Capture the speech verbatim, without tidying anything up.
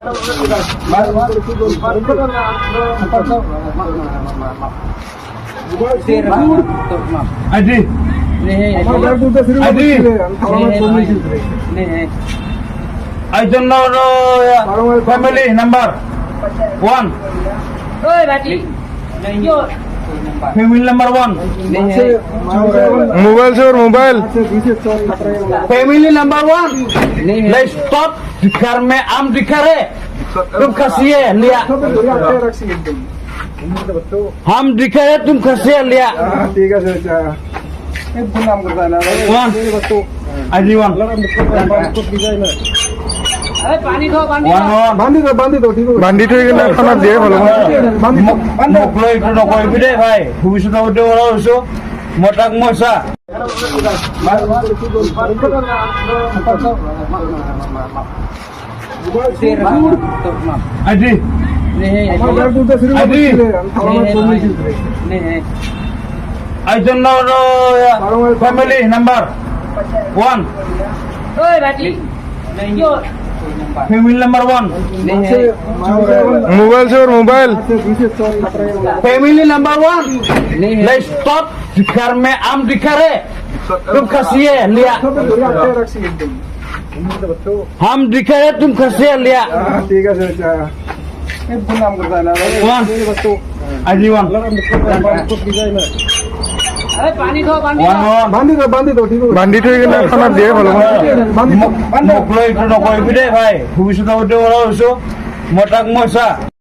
Adi. Adi. Aijon no, no, ya. Family number one. Family number one. मोबाइल चोर, मोबाइल। Family number one. नहीं है। Let's stop. दिखा रहे, हम दिखा रहे। तुम खसी है, लिया। हम दिखा रहे, तुम खसी है, लिया। ठीक है, अच्छा। One. Adi one. One, one. बांधी दो, बांधी दो, ठीक है। बांधी तो ये ना, खाना दे, बोलो। बांधी दो, बांधी दो। मोकलो, इतना कोई भी दे, भाई। भविष्य तो उठे वाला उसो। मोटक मोसा। Adi. Adi. Aijon no, no, ya. Family number one. Family number one. मोबाइल चोर, मोबाइल। Family number one. Let's stop. दिखा रहे, हम दिखा रहे। तुम खसी है, लिया। हम दिखा रहे, तुम खसी है, लिया। ठीक है, अच्छा। One. Adi one. One, one. बांधी दो, बांधी दो। बांधी तो ये ना, खाना दे, बोलो। मोकलो, इतना कोई भी दे, भाई। भविष्य तो उठे वाला उसो। मोटक मोसा।